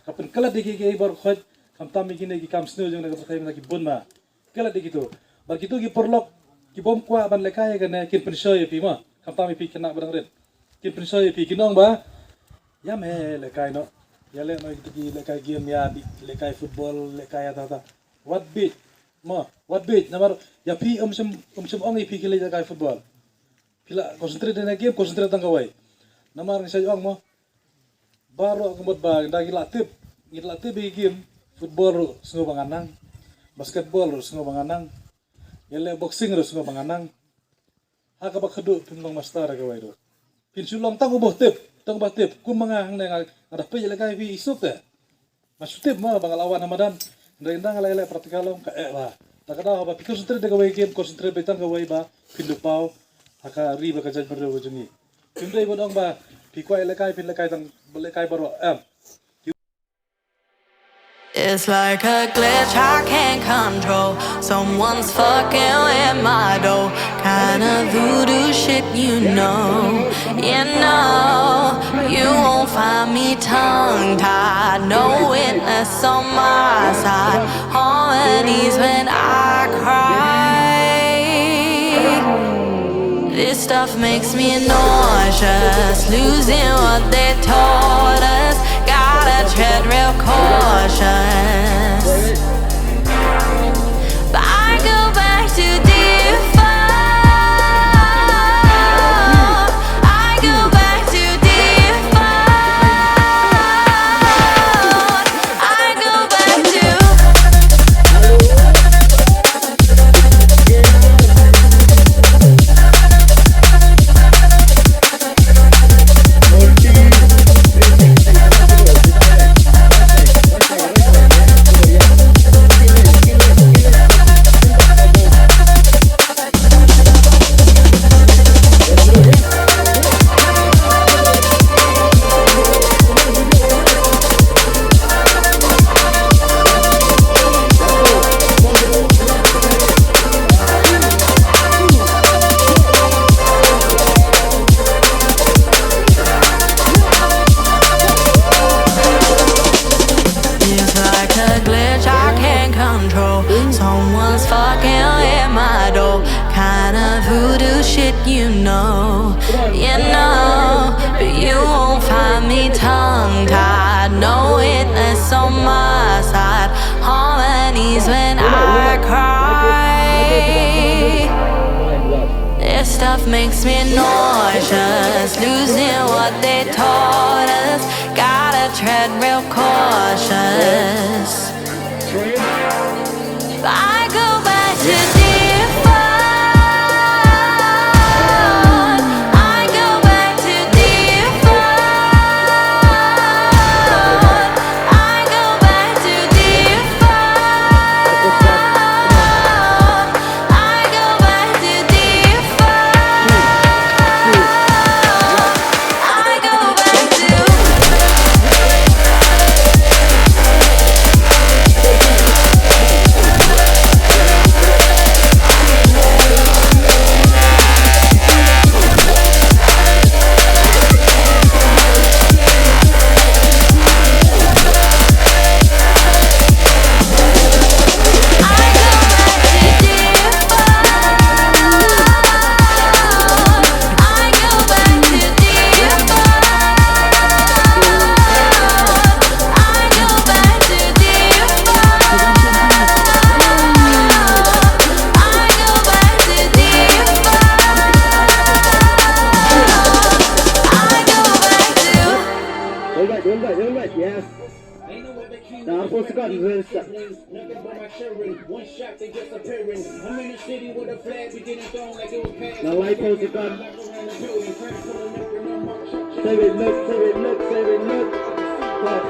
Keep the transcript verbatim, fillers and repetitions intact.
Ka pynklet ïa ki, ki bor khoit, khamtam ïa kine ki kam sniew jong na ka pyrthei mynta ki bun ma. Klet ïa kito. Bad kito ki paralok, ki bym kwah ban lehkai ïa kane, kin pynshoi ïa phi ma. Khamtam ïa phi khynnah ba dang rit. Kin pynshoi ïa phi, kin ong ba, ïa me lehkai noh. Ïa leh noh ïa kito ki lehkai game, ïa dih lehkai football, lehkai ïa ta ta. Wat bit. Ma, wat bit. Namar ïa phi ym shym, ym shym ong ïa phi ki leh lehkai football. Phi la concentrate na game, concentrate tang kawei. Namar ngi sa ong mo. Baroh ka mut ba ngi da ngi la tip, ngi la tip ïa ki game, football ruh sngew ba nga nang, basketball ruh sngew ba nga nang, ïa leh boxing ruh sngew ba nga nang. Ha kaba khadduh phin long master kawei ruh. Phin shu long tang uba tip, tang uba tip, kum ma nga hangne nga, nga da peit ïa lehkai phi isuk te. Nga shu tip ma ba nga la wan ha madan. Hynrei ynda nga la ïaleh practical long ka eh ba. Ta ka daw haba phi concentrate da kawei game, concentrate beit tang kawei ba phin da paw ha ka ri bad ka jaitbynriew ka jong ngi. Phim dei ban ong ba phi kwah lehkai phin lehkai tang, lehkai baroh, em. It's like a glitch I can't control. Someone's fucking with my dough. Kind of voodoo shit, you know. You know, you won't find me tongue tied. No witness on my side. Harmonies when I cry. This stuff makes me nauseous, losing what they taught us. Gotta tread real cautious. But I go back to default. I go back to default. I go back to It's like a glitch I can't control. Someone's fucking in my door. Kind of voodoo shit, you know. You know. But you won't find me tongue tied. No witness on my side. Harmonies when I cry. This stuff makes me nauseous. Losing what they taught us. Gotta tread real cautious. I go back to default. I go back to default. I go back to default. I go back to default. I go back to All right, all right, all right, yes. Dar pos kan rel sa. Na lai pos kan. Seven, look, seven, look, seven, look. Pop,